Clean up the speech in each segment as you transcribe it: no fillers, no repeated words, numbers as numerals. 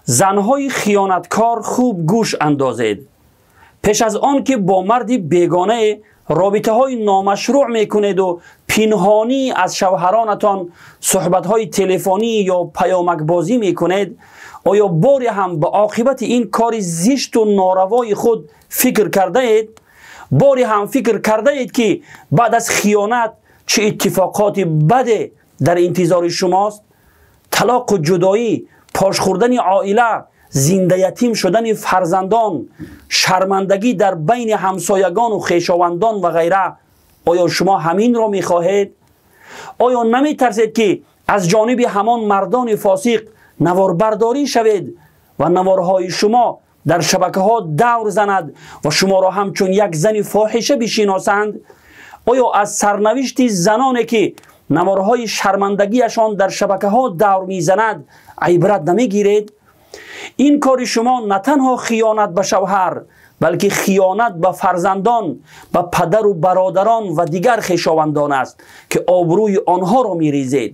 Занҳои хиёнаткор, хуб гӯш андозед. Пеш аз он ки бо марди бегонае робитаҳои номашрӯъ мекунеду пинҳонӣ аз шавҳаронатон суҳбатҳои телефонӣ ё паёмакбозӣ мекунед, оё боре ҳам ба оқибати ин кори зишту норавои худ фикр кардаед? Боре ҳам фикр кардаед, ки баъд аз хиёнат чӣ иттифоқоти баде дар интизори шумост? Талоқу ҷудоӣ, пош хӯрдани оила, зиндаятим шудани фарзандон, шармандагӣ дар байни ҳамсоягону хешовандон ва ғайра. Оё шумо ҳаминро мехоҳед? Оё наметарсед, ки аз ҷониби ҳамон мардони фосиқ наворбардорӣ шавед ва наворҳои шумо дар шабакаҳо давр занад ва шуморо ҳамчун як зани фоҳиша бишиносанд? Оё аз сарнавишти заноне, ки наворҳои шармандагиашон дар шабакаҳо давр мезанад, ибрат намегиред? Ин кори шумо на танҳо хиёнат ба шавҳар, балки хиёнат ба фарзандон, ба падару бародарон ва дигар хешовандон аст, ки обрӯи онҳоро мерезед.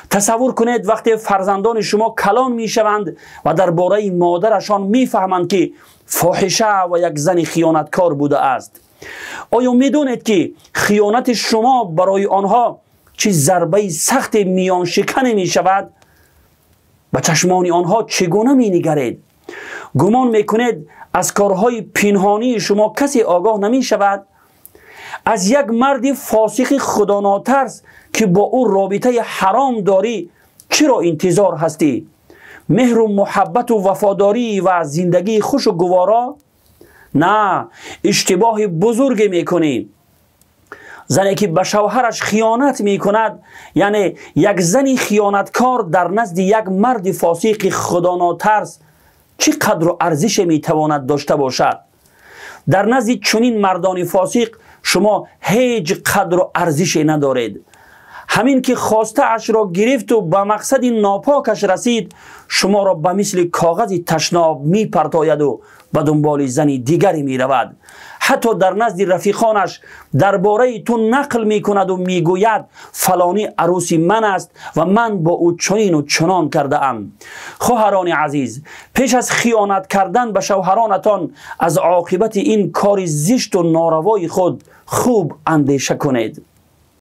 Тасаввур кунед, вақте фарзандони шумо калон мешаванд ва дар бораи модарашон мефаҳманд, ки фоҳиша ва як зани хиёнаткор будааст. Оё медонед, ки хиёнати шумо барои онҳо чӣ зарбаи сахти миёншикане мешавад? Ба чашмони онҳо чӣ гуна менигаред? Гумон мекунед, аз корҳои пинҳонии шумо касе огоҳ намешавад? Аз як марди фосиқи худонотарс, ки бо ӯ робитаи ҳаром дорӣ, чиро интизор ҳастӣ? Меҳру муҳаббату вафодорӣ ва зиндагии хушу гуворо? На, иштибоҳи бузурге мекунӣ. Зане, ки ба шавҳараш хиёнат мекунад, яъне як зани хиёнаткор, дар назди як марди фосиқи худонотарс чӣ қадру арзише метавонад дошта бошад? Дар назди чунин мардони фосиқ шумо ҳеҷ қадру арзише надоред. Ҳамин ки хостаашро гирифту ба мақсади нопокаш расид, шуморо ба мисли коғази ташноб мепартояду ба дунболи зани дигаре меравад. Ҳатто дар назди рафиқонаш дар бораи ту нақл мекунаду мегӯяд: «Фалонӣ арӯси ман аст ва ман бо ӯ чунину чунон кардаам». Хоҳарони азиз, пеш аз хиёнат кардан ба шавҳаронатон аз оқибати ин кори зишту норавои худ хуб андеша кунед.